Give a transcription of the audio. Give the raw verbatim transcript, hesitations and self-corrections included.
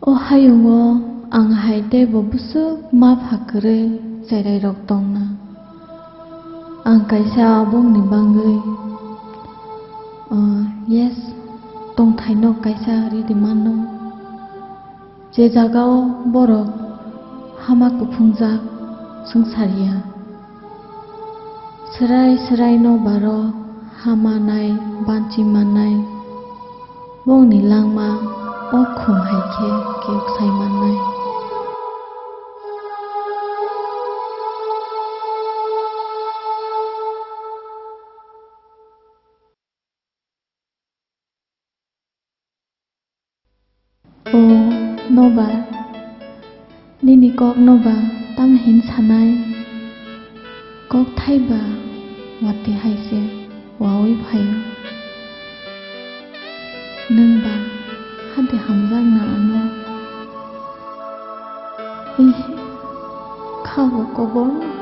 O hayungo ang hai teibo bwswk ma pha kwrwi cherairok tongna. Ang kaisa bongni bangwi, ah, yes, tongthaino kaisa ridi mano. Je jagao borok hama kuphungjak swngchar ya. Swrai swraino baro hama nai banchi mannai. Bongni langma o khum hai khe kiyok sai mannai. O nobar, nini kok nobar tamo hin sanai? Kok thaiba watwi hai se wawi phaio. Nwng ba hade hamjakna ano? Ih, kha bo koborno